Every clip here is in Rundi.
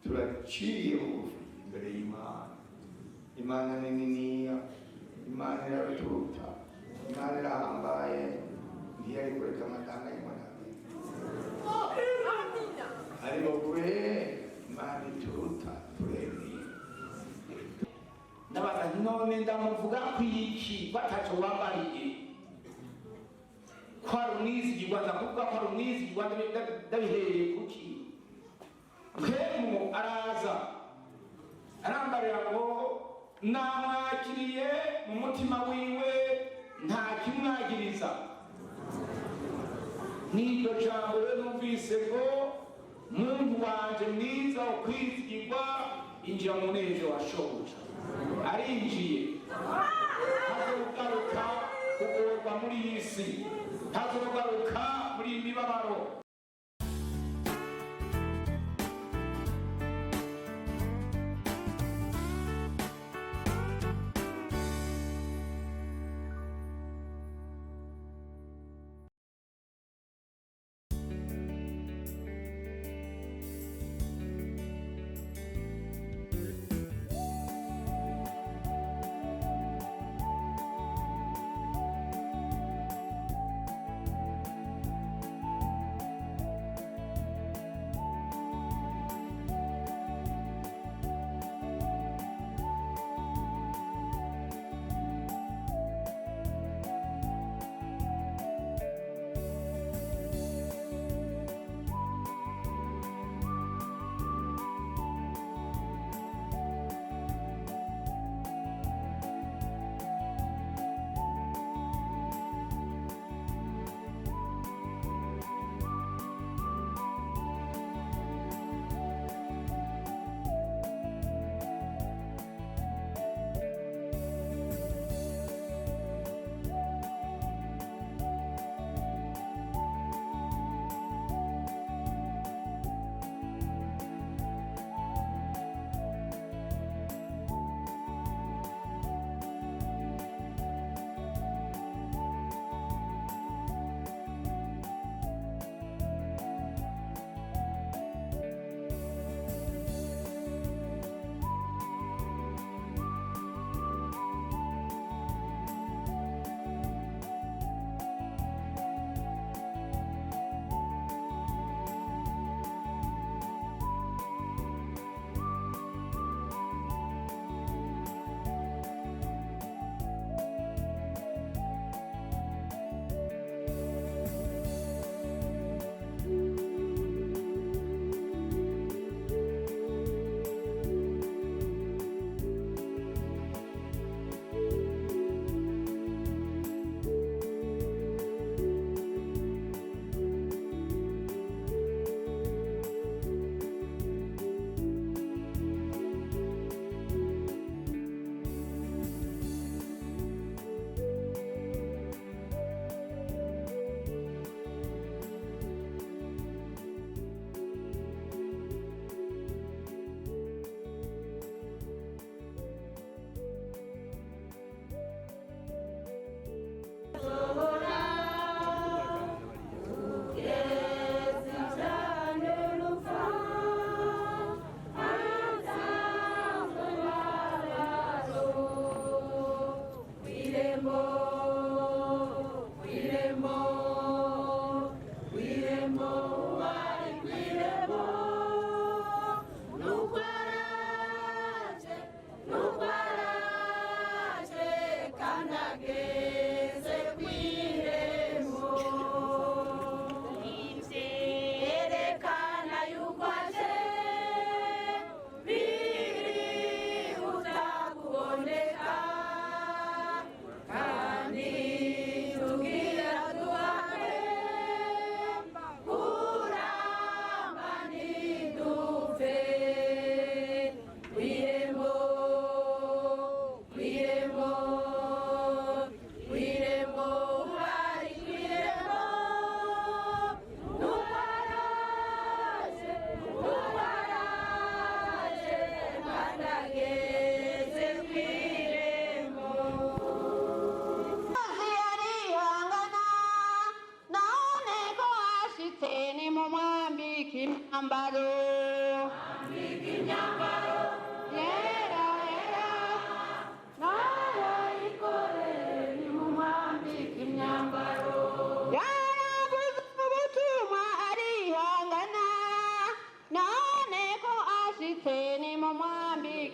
Turaciye bugufi imbere y'Imana. Imana ni niniya, Imana iraruturuta, Imana irahambaye. Ntiyari kureka amatanga y'Imana ariko kubera Imana ituruta, turemeye. Ndabaza nti: "None ndamuvuga kwiki ko ataco wambariye, ko ari umwizigirwa? Ndakuvuga ko ari umwizigirwa, ndabihereye kuki?" Mpemu araza arambarira ngo namwakiriye mu mutima wiwe, nta kimwagiriza. N'iryo jambo rero numvise ngo: "Muntu wanje mwiza ukwizigirwa, injira mu munezero wa shobuja." Arinjiye, ntazogaruka kugorwa muri iyi si, ntazogaruka muri iyi mibabaro.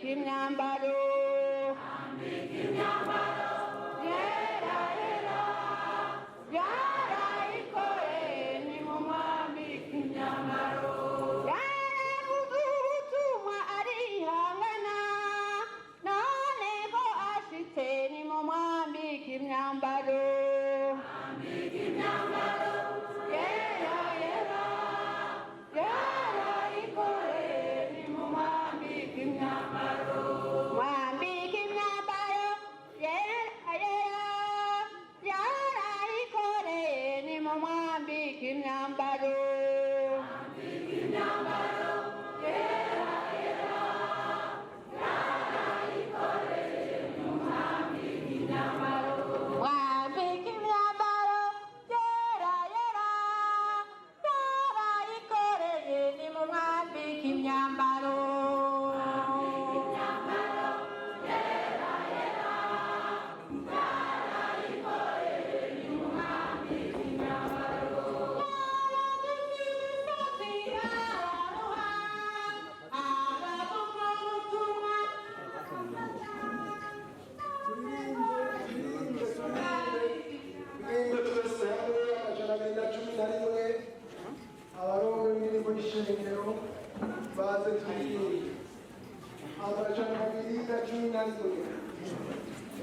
Nimumwambike imyambaro yera yera yarayikoreye, nimumwambike imyambaro. Yaravuze ubutumwa arihangana, none ko ashitse, nimumwambike imyambaro yera yera yarayikoreye, nimumwambike imyambaro. Mwambike imyambaro yera yera yarayikoreye, nimumwambike imyambaro Mwambike imyambaro yera yera yarayikoreye, nimumwambike imyambaro. Turirimbe, turirimbe, turirimbe twese hamwe 211. Abarongo indirimbo y'ishengero baze turirimbe 211.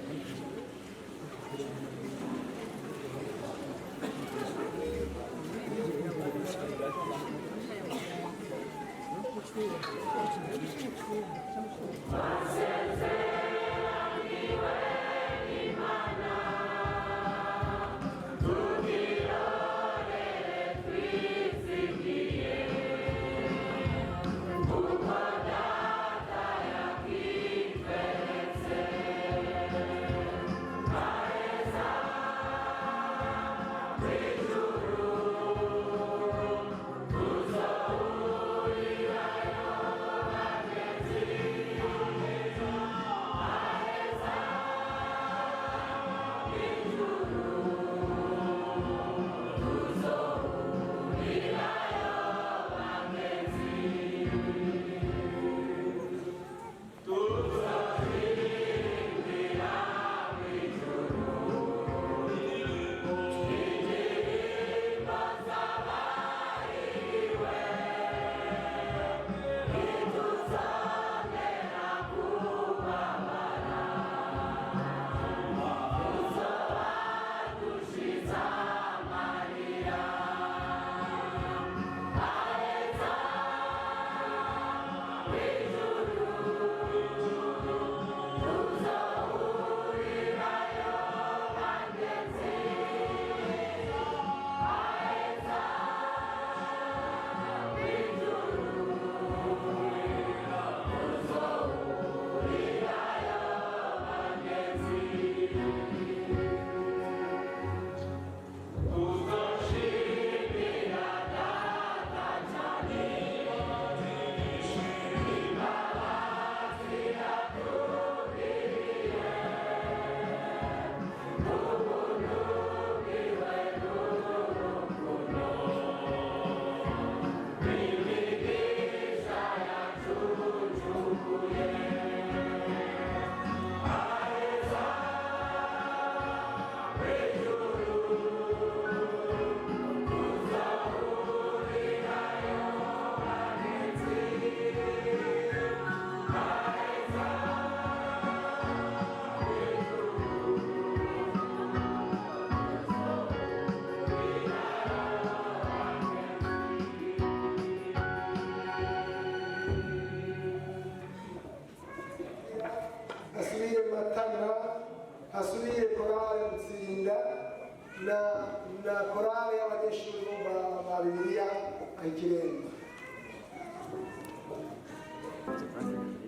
Hasubire Matana, hasubire korale Mutsinda na korale y'abanyeshuri bo ba Bibiliya Ikiremba. Amen.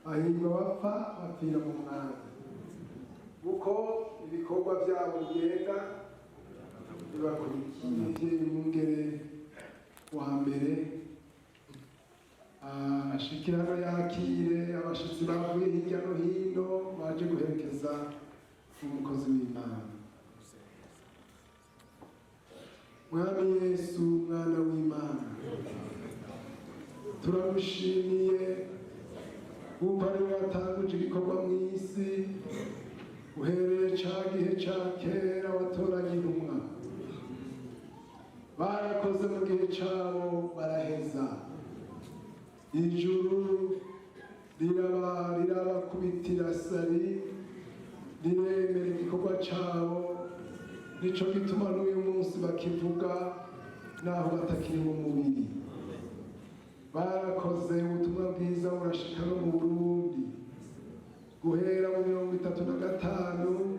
Hahirwa abapfa bapfira mu Mwami, kuko ibikorwa byabo bigenda bibakurikiye. Umuvyeyi mwungere wa mbere ashikira hano yakire abashitsi bavuye hirya no hino baje guherekeza umukozi w'Imana. Mwami Yesu, mwana w'Imana, turagushimiye kuko ari wowe watanguje igikorwa mu isi uhereye ca gihe ca kera watoranye intumwa. Barakoze mu gihe cabo baraheza, ijuru rirabakubitira sari, riremera igikorwa cabo. Nico gituma n'uyu munsi bakivuga naho batakiri mu mubiri. Barakoze, ubutumwa bwiza burashika no mu Burundi. Guhera mu 35,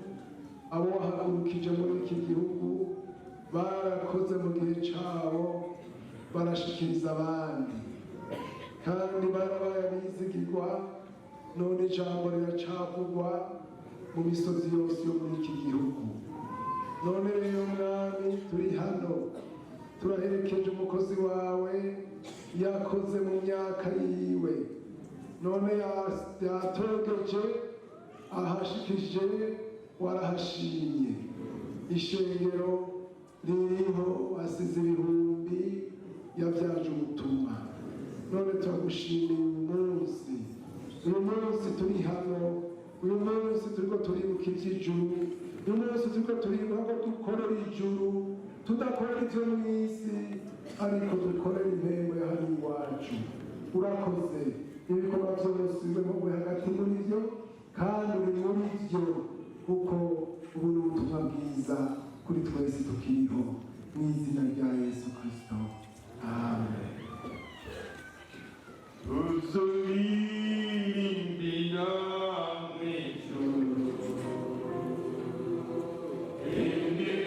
abo wahagurukije muri iki gihugu barakoze mu gihe cabo, barashikiriza abandi, kandi barabaye abizigirwa. None ijambo riracavugwa mu misozi yose yo muri iki gihugu. None rero Mwami, turi hano turaherekeje umukozi wawe yakoze mu myaka yiwe, none yatogeje ahashikije, warahashimye. Ishengero ririho, asize ibihumbi yabyaje ubutumwa. None turagushimiye uyu munsi, uyu munsi turi hano, uyu munsi turiko turibuka ivy'ijuru, uyu munsi turiko turibuka ko dukorera ijuru, tudakorera ivyo mw'isi, ariko dukorera intego ya hano iwacu. Urakoze, ibikorwa vyose uri hagati muri vyo kandi uri muri vyo, kuko ubu ni ubutumwa bwiza kuri twese tukiriho. Mu izina rya Yesu Kristo, amen. Tuzuririmbira mw'ijuru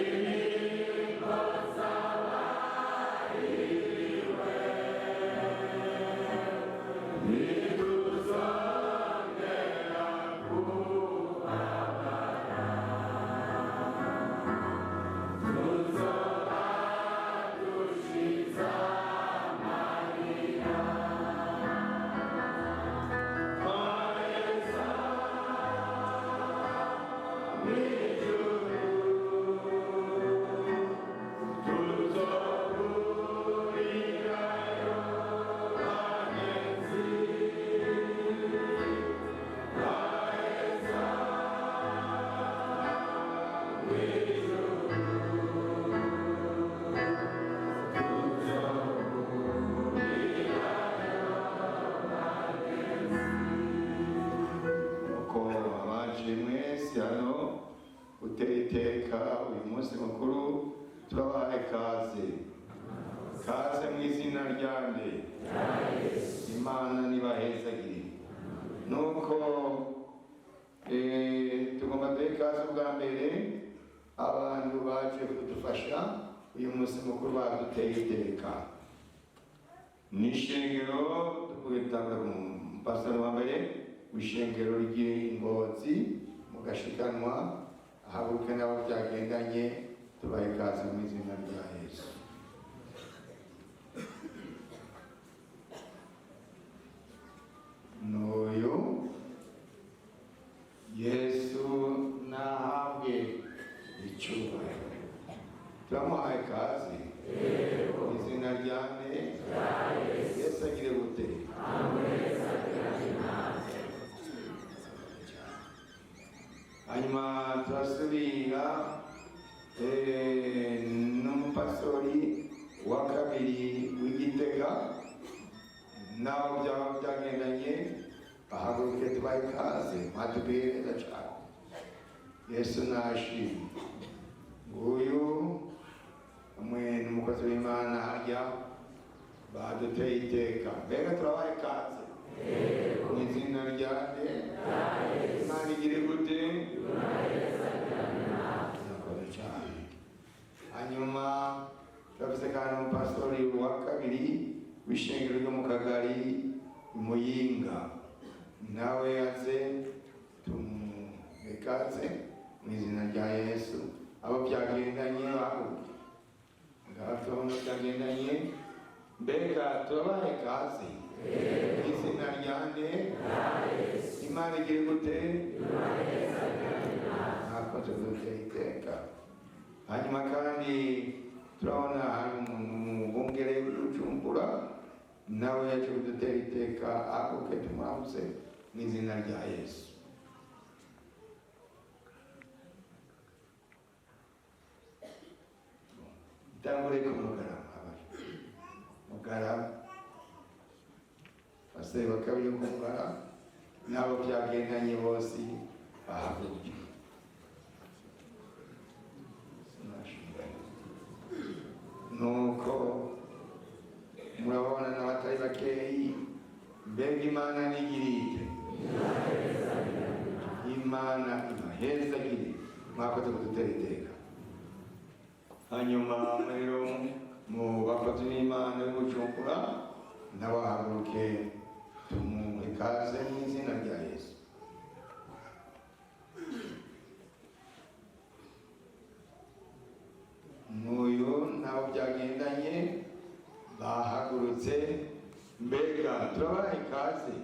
indirimbo z'abariwe, ntituzongera kubabara, tuzoba dushize amarira. Uko abaje mwese hano uteye iteka uyu munsi mukuru, turabahaye kaze, kaze mu izina ryande Imana nibahezagire. Nuko tugomba duhe ikaze ubwa mbere abantu baje kudufasha uyu munsi mukuru baduteye iteka. Ni ishengero, dukubitanga umupasiteri wa mbere w'ishengero ry'Ingozi mu Gashikanwa, ahaguruke n'abo byagendanye, tubahe ikaze mu izina rya Yesu. N'uyu Yesu nahabwe icyubahiro, turamuhaye ikaze mu izina rya nde? Yesu agire gute? Hanyuma turasubira n'umupastori wa kabiri w'Igitega, naho byaba byagendanye, bahaguruke tubahe ikaze. Mwatubwiye neza cyane, Yesu nashimye. Nguyu hamwe n'umukozi w'Imana harya baduteye iteka. Mbega turabaha ikaze mu izina rya nde? Imana igire gute? Murakoze cyane. Hanyuma turavuze kandi umupasitori wa kabiri w'ishengero ryo mu Kagari i Muyinga. Nawe aze tumwekaze mu izina rya Yesu. Abo byagendanye bahaguruke. Ngaho turabona byagendanye. Mbega turabaha ikaze mu izina rya nde? Imana igiye gute? Mwakoze kudutera iteka. Hanyuma kandi turabona hari umuntu mu bungere w'Ubujumbura, nawe yaje kudutera iteka. Ahaguruke tumuramutse mu izina rya Yesu. Itangure ku Mugarama, abaje Mugarama, basore bakabiri ku Mugarama, n'abo byagendanye bose bahaguruke. Nuko murabona n'abatari bakeyi. Mbega Imana nigirite, Imana ibahezagire, mwakoze kudutera iteka. Hanyuma rero mu bakozi b'Imana b'Ubujumbura n'abahaguruke tumuhe ikaze mu izina rya Yesu. N'uyu nabo byagendanye bahagurutse. Mbega turabaha ikaze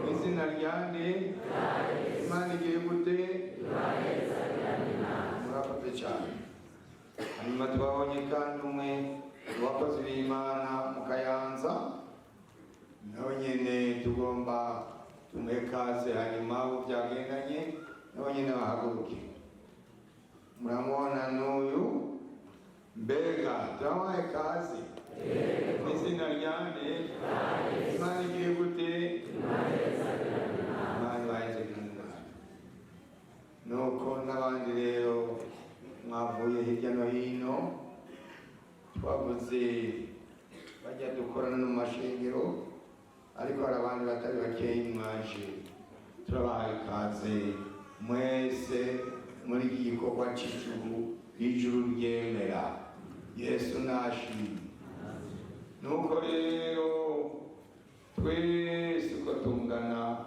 mu izina rya nde? Imana igiye gute? Murakoze cyane. Hanyuma twabonye kandi umwe mu bakozi b'Imana mu Kayanza, nawe nyene tugomba tumuhe ikaze. Hanyuma abo byagendanye nabo nyene bahaguruke. Muramubona n'uyu. Mbega turabaha ikaze mu izina rya nde? Imana igiye gute? Imana ibahezagire. Nuko n'abandi rero mwavuye hirya no hino, twavuze bajya dukorana no mu mashengero, ariko hari abandi batari bakeyi mwaje. Turabaha ikaze mwese muri iki gikorwa cy'ijuru, ijuru ryemera. Yesu nashimye. Nuko rero twese uko tungana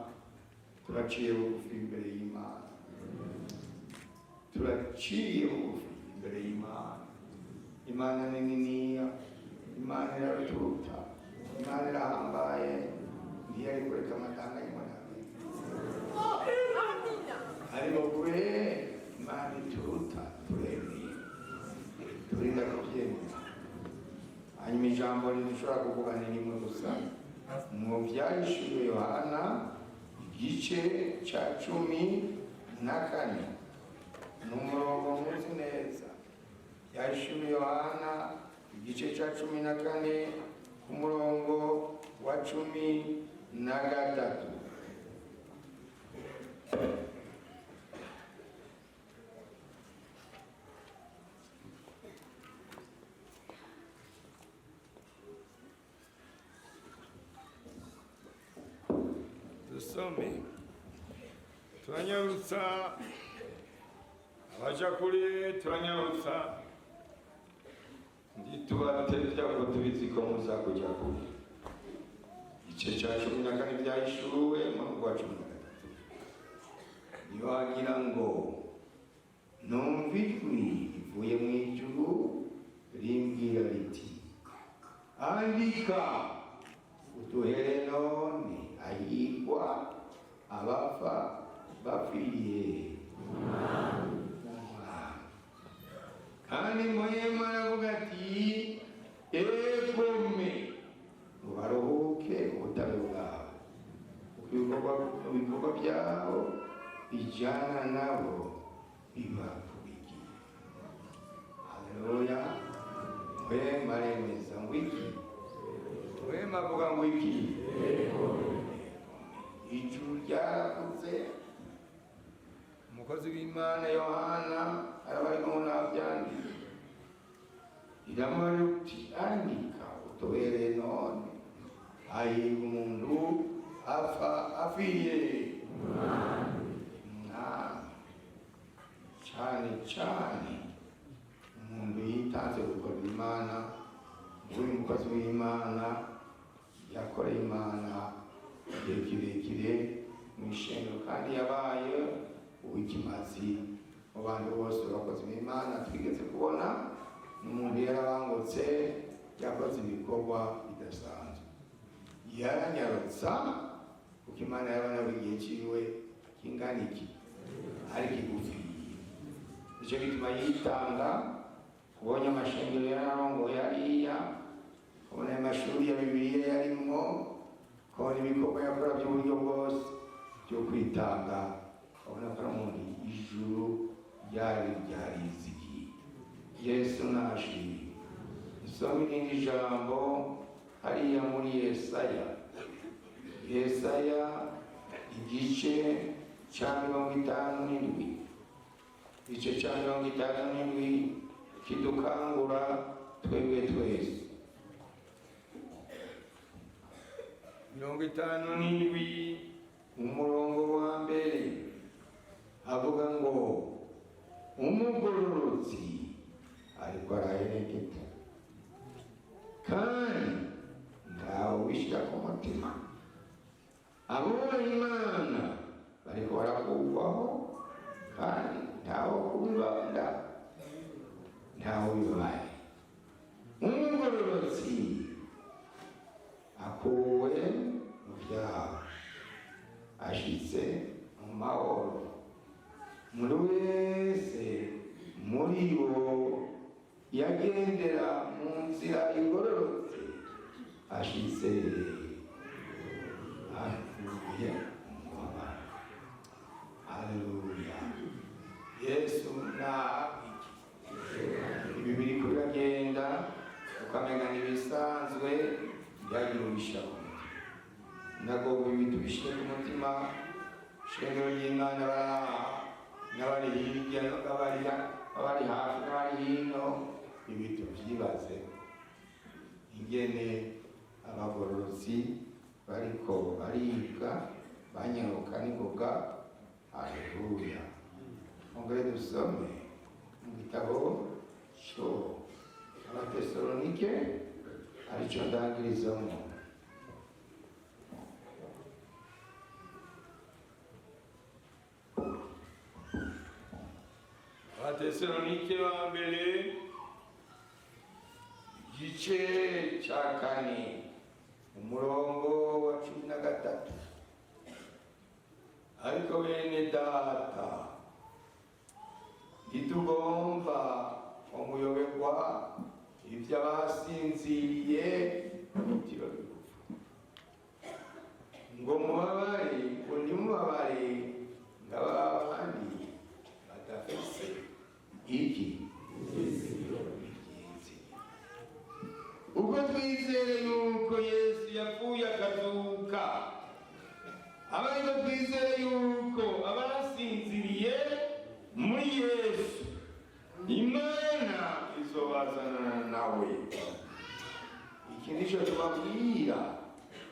turaciye bugufi imbere y'Imana, turaciye bugufi imbere y'Imana. Imana ni niniya, Imana iraturuta, Imana irahambaye, ntiyari kureka amatanga y'Imana. Ariko kubera Imana ituruta turemeye, turinda kubyemera. Hanyuma ijambo ntidushobora kuvuga ni rimwe gusa, mu Byahishuriwe Yohana igice cya 14, ni umurongo muzi neza. Byahishuriwe Yohana igice cya 14 ku murongo wa 13. Dusome, turanyarutsa abaja kure, turanyarutsa ntitubatevya ko tubizi ko muza kuja kure. Igice cya 14 Byahishuwe, umurongo wa 13, niyo wagira ngo numva ijwi rivuye mu ijuru rimbwira riti: andika uduhere none, ahigwa abapfa bapfiriye mu Mwami. Kandi Mpwemu aravuga ati: egome, ngo baruhuke ubutabe bwabo, kuko ibikorwa byabo bijyana nabo bibakurikiye. Haleluya. Mpwemu aremeza ngo iki? Mpwemu avuga ngo iki? Ijuru ryaravuze. Umukozi w'Imana Yohana araba ariko nabyandika, iramubwira uti: andika utubereye none, hahirwa umuntu apfa apfiriye Mwami. Cyane cyane umuntu yitanze gukorera Imana, uri umukozi w'Imana yakoreye Imana Igihe kirekire mu ishengero, kandi yabaye uw'ikimazi mu bantu bose bakozi b'Imana twigeze kubona. Ni umuntu yarabangutse, yakoze ibikorwa bidasanzwe, yaranyarutsa, kuko Imana yabona buri gihe ciwe kingana iki ari kigufi. Nicyo gituma yitanga. Ubonye amashengero yararongoye hariya, ubona amashuri ya Bibiliya yarimwo, kubona ibikorwa yakora by'uburyo bwose byo kwitanga, ubona ko ari umuntu ijuru ryari ryarizigiye. Yesu nashimye. Isoma irindi jambo hariya muri Yesaya, Yesaya igice cya 57, igice cya 57 kidukangura twebwe twese. 57, umurongo wa mbere, avuga ngo: "Umugororotsi ariko araheregeta, kandi ntawe ubishyira ku mutima. Abubaha Imana bariko barakugwaho, kandi ntawe kubibanda, ntawe bibaye. Umugororotsi akuwe mu byaha, ashitse mu mahoro. Muri wese muri bo yagendera mu nzira igororotse, ashitse avuye mu mubabaro." Haleluya! Yesu nahabwa iki? Ibi biriko biragenda ukamenga ntibisanzwe, byagira ubishyira ku mutima. Nagomba ibi tubishyire ku mutima, shengero ry'Imana, bari n'abari hirya, n'abari hafi, n'abari hino. Ibi tubyibaze, ingene abagororotsi bariko bariga banyaruka n'ingoga. Haleluya! Ongere dusome mu gitabo cyo Abatesalonike, arico ndangirizamo. Abatesalonike ba mbere, igice cya 4, umurongo wa 13: "Ariko bene data, ntitugomba umuyoberwa iby'abasinziriye itiro rigufa, ngo mubabare, ngo ntimubabare nk'abandi badafise iki? Ibyizigiro. Ubwo twizere yuko Yesu yapfuye akazuka, aba ariko twizere yuko abasinziriye muri Yesu, Imana izobazanana nawe. Iki nicyo tubabwira,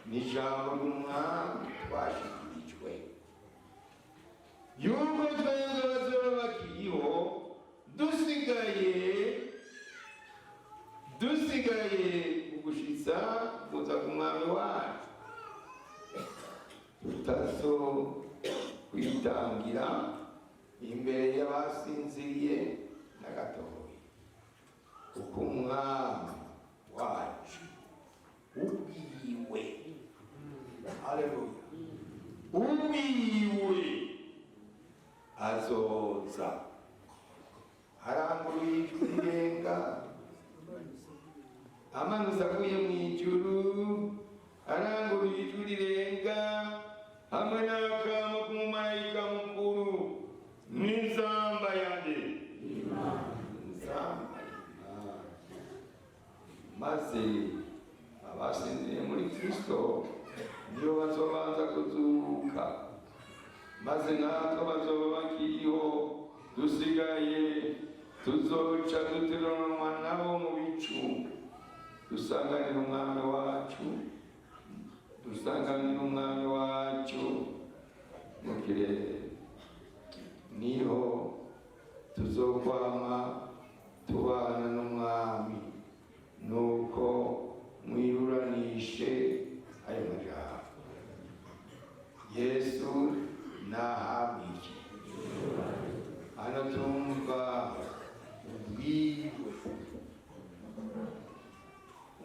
ni ijambo ry'Umwami twashikirijwe, yuko twebwe bazoba bakiriho dusigaye ugushitsa kuza ku Mwami wacu, tutazo kwitangira imbere y'abasinziriye na gatoya. Kuko Umwami wacu ubwiwe, haleluya, ubwiwe azoza aranguruye ijwi rirenga, amanutse avuye mu ijuru, aranguruye ijwi rirenga, hamwe n'akamo k'umumarayika mukuru n'inzamba yanjye, inzamba y'Imana. Maze abasinziriye muri Kristo nibo bazobanza kuzuka. Maze natwe bazoba bakiriho dusigaye tuzoca duteranwa nabo mu bicu, dusanganira Umwami wacu, dusanganira Umwami wacu mu kirere. Niho tuzokwama tubana n'Umwami. Nuko mwiruranishe ayo majambo." Nahabwe iki? Hano tumva ubwiwe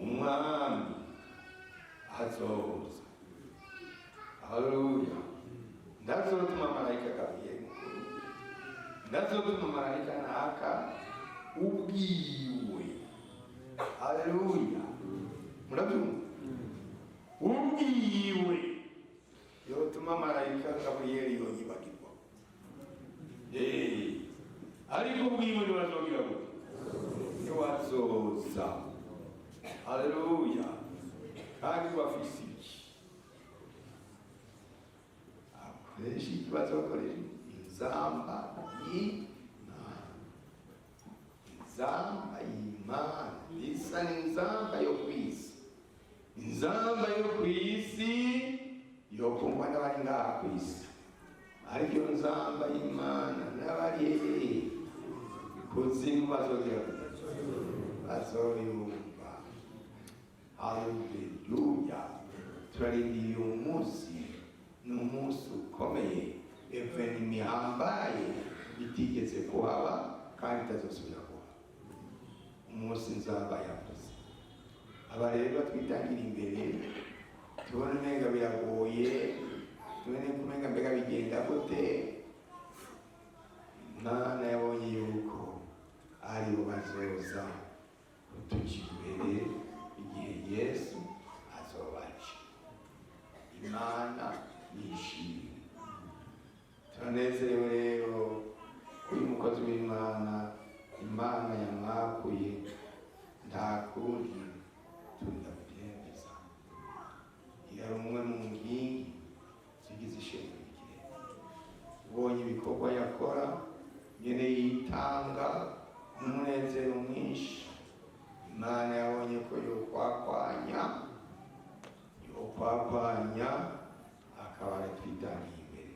umwami azoza. Haleluya! Ndazotuma marayika Gaburiyeli mukuru, ndazotuma marayika naka ubwiwe. Haleluya! Murabyumva? Ubwiwe yotuma marayika Gaburiyeli yonyibagirwa. Ariko ubwiwe ntibazogira gute? Ntiwazoza. Haleluya! Kandi bafise iki? Akoresha iki? Bazokoresha inzamba y'Imana. Inzamba y'Imana isa n'inzamba yo ku isi. Inzamba yo ku isi yokumva n'abari ngaha ku isi, ariko iyo nzamba y'Imana n'abari hehe? Kuzimu bazogira gute? Bazoyumva. Haleluya! Turarindiriye uyu munsi. Ni umunsi ukomeye, événement ihambaye itigeze kuhaba kandi itazosubira kuhaba, umunsi nzamba yavuze. Aba rero twitangira imbere, tubone umenga biragoye, tubone kumenga mbega bigenda gute. Imana yabonye yuko aribo bazoza kutuja imbere igihe Yesu azoba aje. Imana yishimye. Turanezerewe rero uyu mukozi w'Imana Imana yamwakuye. Nta kundi, turinda kubyemeza. Yari umwe mu nkingi zigize ishengero ry'ikirenga. Ubonye ibikorwa yakora, nyene yitanga n'umunezero mwinshi, Imana yabonye ko yokwakwanya akaba aratwitangiye imbere.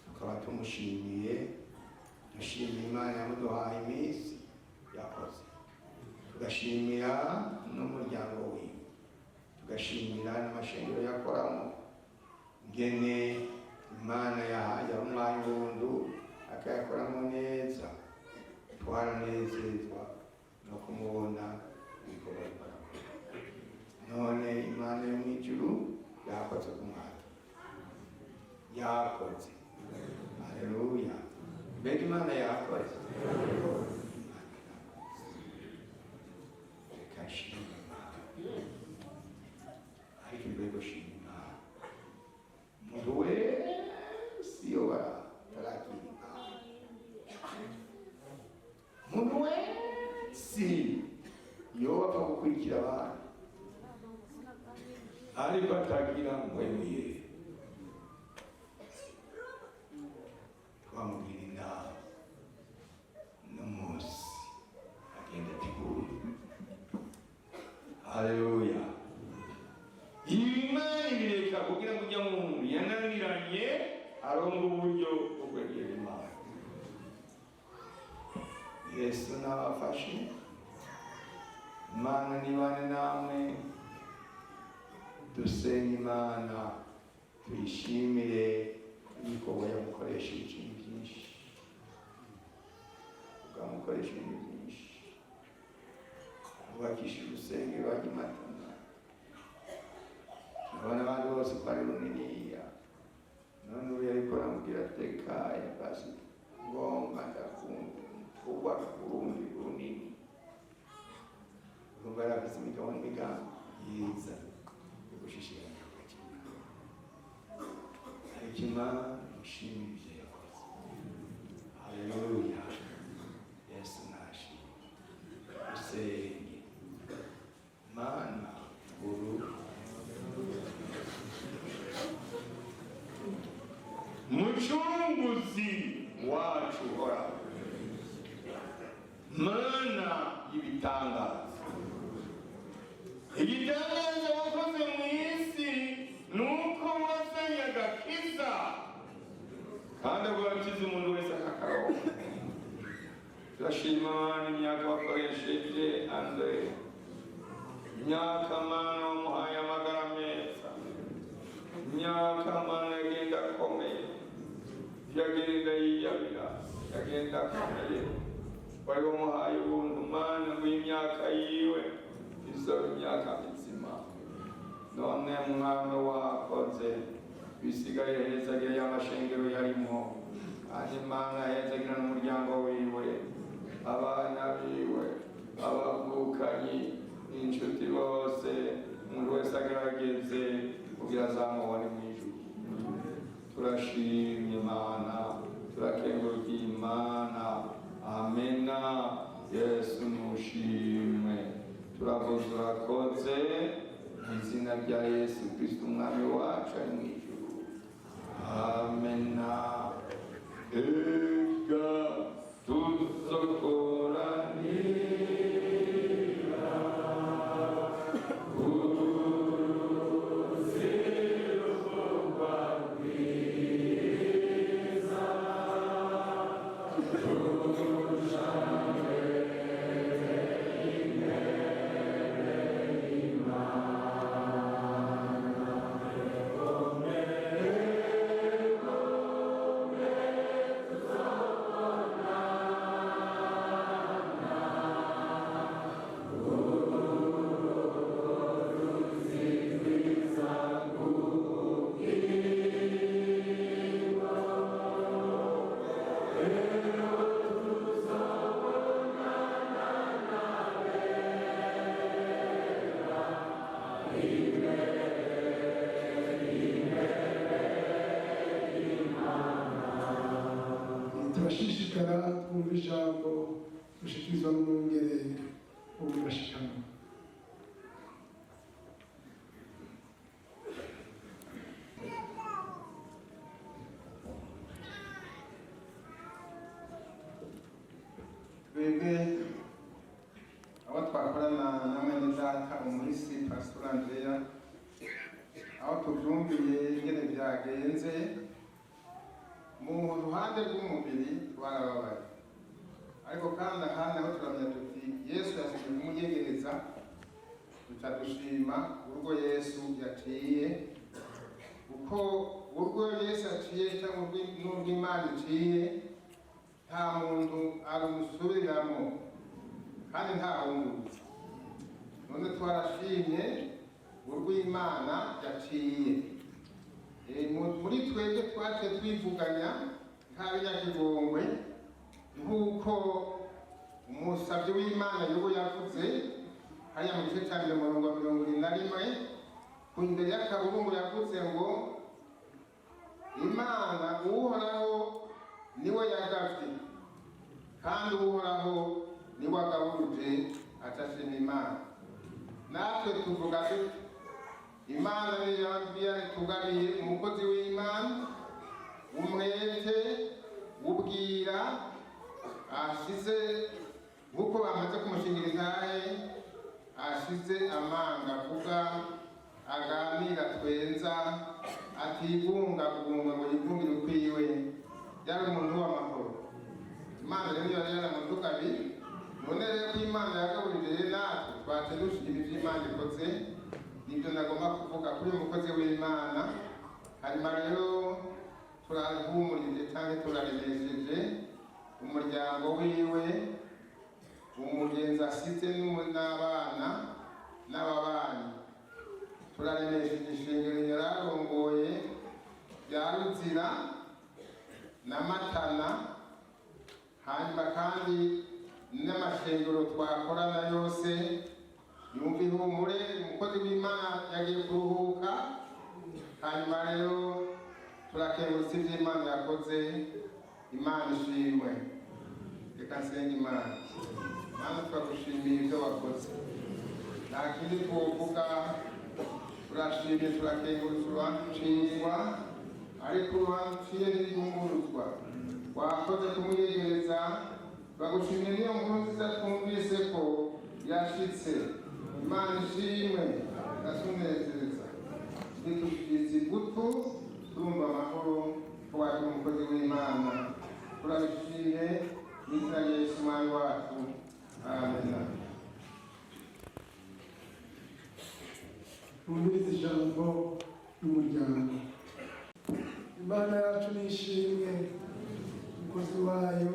Tukaba tumushimiye, dushimira Imana yamuduhaye iminsi yakoze, tugashimira n'umuryango wiwe, tugashimira n'amashengero yakoramo, ngene Imana yahaye umwanya ubuntu akayakoramo neza. Twaranezezwa no kumubona ibikorwa ariko arakora. None Imana yo mu ijuru yakoze ku mwaka, yakoze. Haleluya! Mbega Imana yakoze! Imana yakoze. Reka nshime Imana. Ariko imbere yo gushima Imana, umuntu wese iyo atarakira Imana, umuntu wese iyo apfa gukurikira abandi ariko atagira ngwemuye, twamugira inama n'umunsi agenda ateguye. Haleluya! Imana ibireka kugira ngo ujya muntu yananiranye aronke uburyo bwo kwegera Imana. Yesu n'abafashe. Imana nibane namwe. Dusenye Imana, tuyishimire ibikorwa yamukoresheje. Ni byinshi bwamukoresha, ibintu byinshi. Kubakisha urusengero rwa Matana, ndabona abandi bose ko ari runiniya. None ubu yariko aramubwira tekaya basi, ngomba ndakumva kubaka urundi runini. Urumva yari afise imigabo n'imigambi yiza yo gushishikara igikorwa cy'Imana. Ariko Imana mushimire ibyo yakoze. Haleluya! Yesu nashimwe. Usenge Mana uru Mucunguzi wacu uhoraho, Mana y'ibitangaza. Igitangaza wakoze mu isi ni uko wazanye agakiza, kandi ubwo wakiza umuntu wese akakaronka. Turashima Mana imyaka wakoresheje Andre, imyaka Mana wamuhaye amagara meza, imyaka Mana yagenda akomeye. Ntiyagenda yiyabira, yagenda akomeye. Wari wamuhaye ubuntu Mana bw'imyaka yiwe izoba imyaka mizima. None Mwami wakoze, bisigaye hezagira y'amashengero yarimo, kandi Mana hezagira n'umuryango wiwe, abana biwe, abavukanyi n'inshuti bose, umuntu wese agerageze kugira azamubone mu ijuru. Turashimye Imana, turakengurukiye Imana. Amena. Yesu nushimwe. Turavuze urakoze mu izina rya Yesu Kristo Umwami wacu ari mu ijuru. Amena. Ega tuzokoranira uruziruko rwiza, tujanwe imbere y'Imana. Egome, egome, tuzobonana uruzi rwiza rw'ubugingo. Eho tuzobonana n'abera imbere, imbere y'Imana. Turashishikara twumva ijambo dushikirizwa n'umwungere w'ubugashikano. Twebwe abo twakorana na mwene data umuhisi Pastor Andrea, aho tubyumviye ingene byagenze mu ruhande rw'umubiri twarababaye, ariko kandi ahandi aho turamenya tuti Yesu yasize kumuyegereza, duca dushima urwo Yesu yaciye, kuko urwo Yesu aciye cyangwa n'urw'Imana iciye nta muntu arumusubiriramo kandi nta wunguruza. None twarashimye urw'Imana yaciye. Muri twebwe twaciye twivuganya nk'abinyakigongwe, nk'uko umusabyi w'Imana Yobu yavuze hariya mu gice cya mbere umurongo wa 71 ku imbere y'akaburungu, yavuze ngo Imana Uhoraho niwe yagavye, kandi Uhoraho niwe agaburuje, acashima Imana. Natwe tuvuga tuti Imana niyo yatugabiye umukozi w'Imana umwete ubwira ashize, nk'uko bamaze kumushingira intahe, ashize amanga avuga, aganira, twenza, atigungagunga ngo yigungire ukwiwe. Yari umuntu w'amahoro. Imana rero yari yaramutugabiye. None rero ko Imana yagaburije, rero natwe twace dushima ibyo Imana ikoze. Nibyo nagomba kuvuga kuri uyu mukozi w'Imana. Hanyuma rero turahumurije cyangwa turaremesheje umuryango wiwe, umugenzi asize n'abana n'ababanyi. Turaremesheje ishengero yararongoye rya Ruzira na Matana, hanyuma kandi n'amashengero twakorana yose yumva ihumure, umukozi w'Imana yagiye kuruhuka. Hanyuma rero turakengurutse ibyo Imana yakoze. Imana ishimwe. Reka nsenge Imana. Mana, turagushimiye ibyo wakoze, nta kindi twovuga. Turashimye, turakengurutse uruhande uciywa, ariko uruhande uciye ntiriyunguruzwa. Wakoze kumwiyegereza. Turagushimiye niyo nkuru nziza twumvise ko yashitse. Imana ishimwe, iratunezeza, ntitugize igutu, turumva amahoro ko waje umukozi w'Imana. Turabishimye mu izina rya Yesu Umwami wacu. Amen. Twumvirize ijambo ry'umuryango. Imana yacu nishimwe, umukozi wayo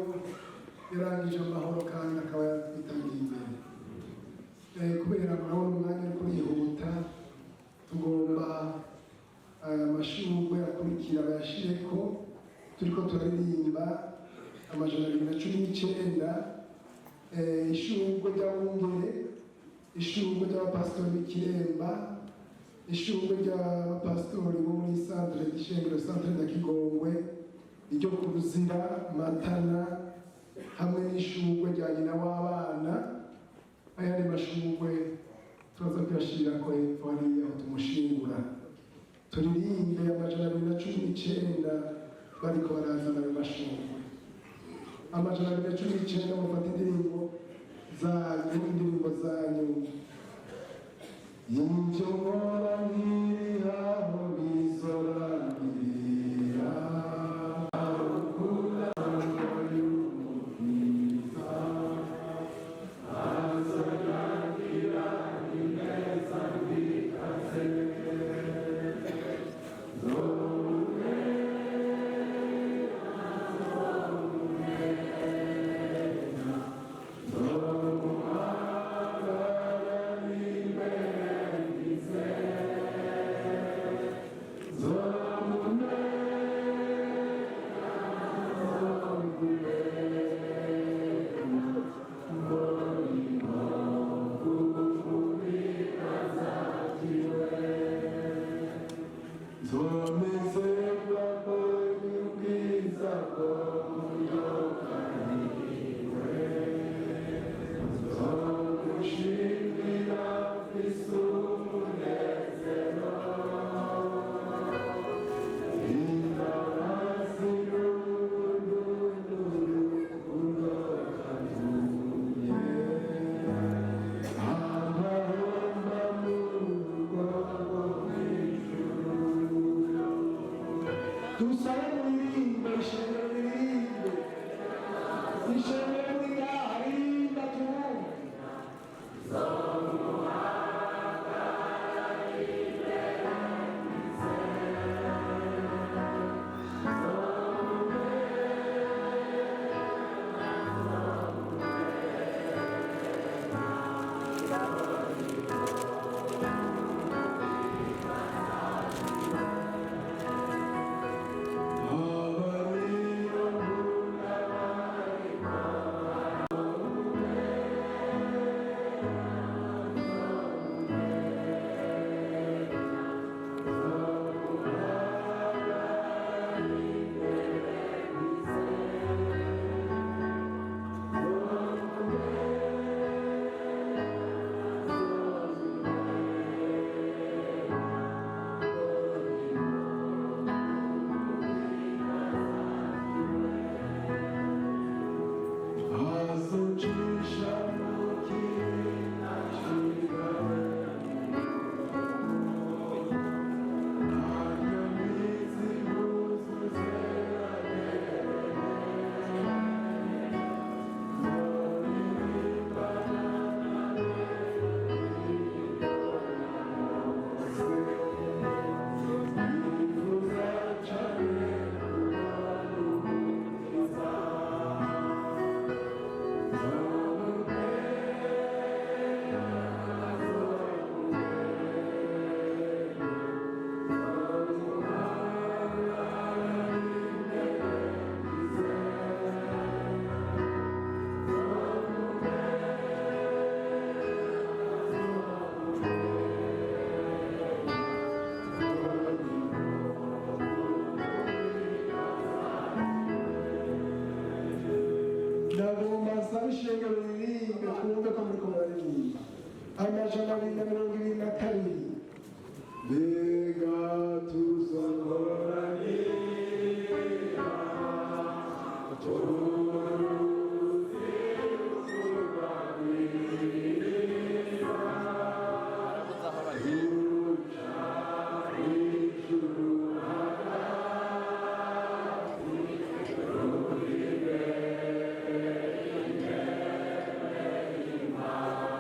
yarangije amahoro kandi akaba yaratwitangiye imbere. Kubera murabona umwanya uri kurihuta, tugomba aya mashurwe akurikira bayashireko turiko turaririmba 219, ishurwe ry'abungere, ishurwe ry'abapasitori b'Ikiremba, ishurwe ry'abapasitori bo muri centre d'Ishengero, centre ya Kigongwe, iryo ku Ruzira Matana, hamwe n'ishurwe rya nyina w'abana. Ayandi mashurwe turaza kuyashirako hepfo hariya aho tumushingura. Turirimbe 219 bariko barazana ayo mashurwe. 219, mufate indirimbo zanyu, indirimbo zanyu. Ibyo nkora nkirihaho bizorangirira. Nzonezerwa mbonye ubwiza bw'umuyobokanyiwe, nzogushimira mfise umunezero, imbabazi n'ubuntu n'urukundo byantumye, amahomba mu rugo rwo mw'ijuru. Dusabe muririmbe, ishengero ririmbe, ishengero muri ngaha ririmba tubumve. Azocisha mu kinacika, anyamizi Ndagomba nsaba ishengero ririmbe twumve ko muriko muraririmba 222. Mbega tuzokoranira turuzi rwagwiriza, ruca ijuru hagati, ruribe imbere y'Imana.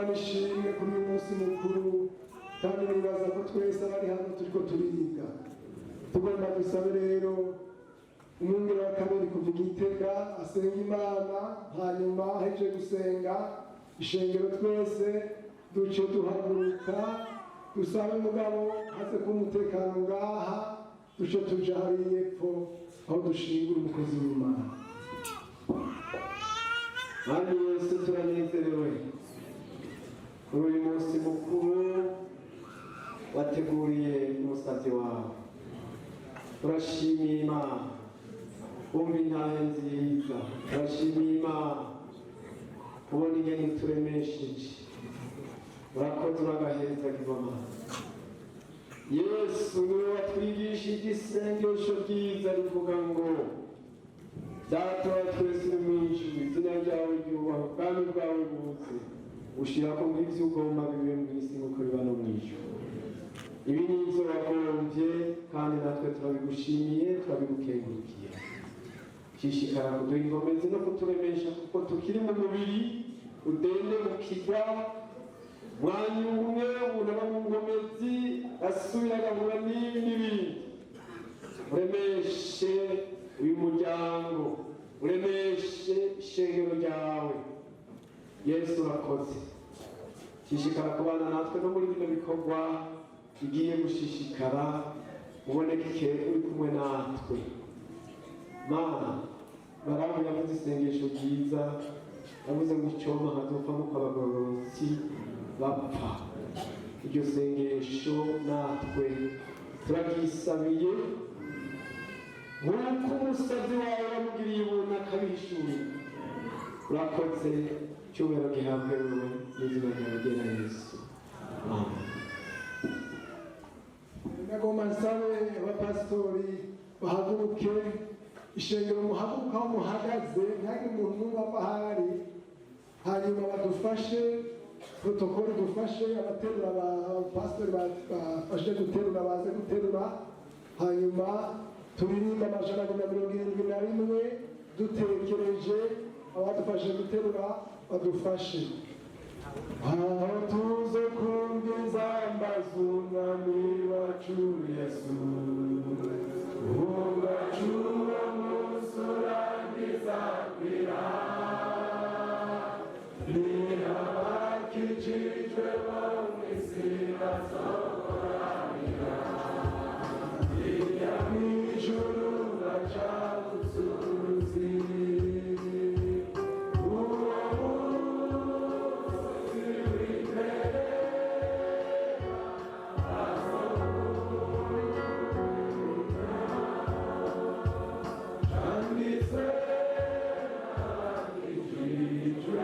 Imana ishimwe kuri uyu munsi mukuru, kandi nibaza ko twese abari hano turiko turiga. Tugomba dusabe rero umwungere wa kabiri kuva Igitega asenga Imana, hanyuma ahejeje gusenga ishengero twese duce duhaguruka dusabe mugabo haze kuba umutekano ngaha, duce tuja hariya epfo aho dushingura umukozi w'Imana. Mwami Yesu, turanezerewe kuri uyu munsi mukuru wateguriye umusabyi wawe. Turashimiye Imana wumva intahe nziza, turashimiye Imana kubona ingene uturemesheje. Urakoze, uragaheza givamana. Yesu niwe watwigishije isengesho ryiza rivuga ngo: "Data wa twese uri mu ijuru, izina ryawe ryubahwe, ubwami bwawe buze, ushira ko ng'ivyo ugomba bibe mu isi nk'uko biba no mu ijuru." Ibi ni ibyo wagombye, kandi natwe turabigushimiye, turabigukengurukiye. Shishikara kuduha inkomezi no kuturemesha, kuko tukiri mu mubiri udende mukigwa mwanya umwe umuntu aba mu nkomezi asubira agahura n'ibi n'ibindi. Uremeshe uyu muryango, uremeshe ishengero ryawe. Yesu, urakoze. Shishikara kubana natwe no muri bino bikorwa bigiye gushishikara, uboneke uri kumwe natwe. Mana, Baramu yavuze isengesho ryiza, yavuze ngo icyoma nkazopfa nk'uko abagororotsi bapfa. Iryo sengesho natwe turaryisabiye, nk'uko umusazi wawe wamugiriye ubuntu akabihishurira. Urakoze, icyubahiro gihabwe wowe n'izina ryawe ryera Yesu, amen. Nagomba nsabe abapasitori bahaguruke, ishengero muhaguruke aho muhagaze, ntihagire umuntu n'umwe ava ahari, hanyuma badufashe, protokoli dufashe abaterura, abapasitori bafashe guterura baze guterura, hanyuma turirimba 271 dutekereje abadufashe guterura badufashe. Aho tuze kumva inzamba z'Umwami wacu Yesu, uwacu uwo munsi urangiza kwira, ni abakijijwe bo mu isi bazokoranira hirya mw'ijuru bacabutse uruzi. Uwo munsi w'imperera canditswe n'abakijijwe.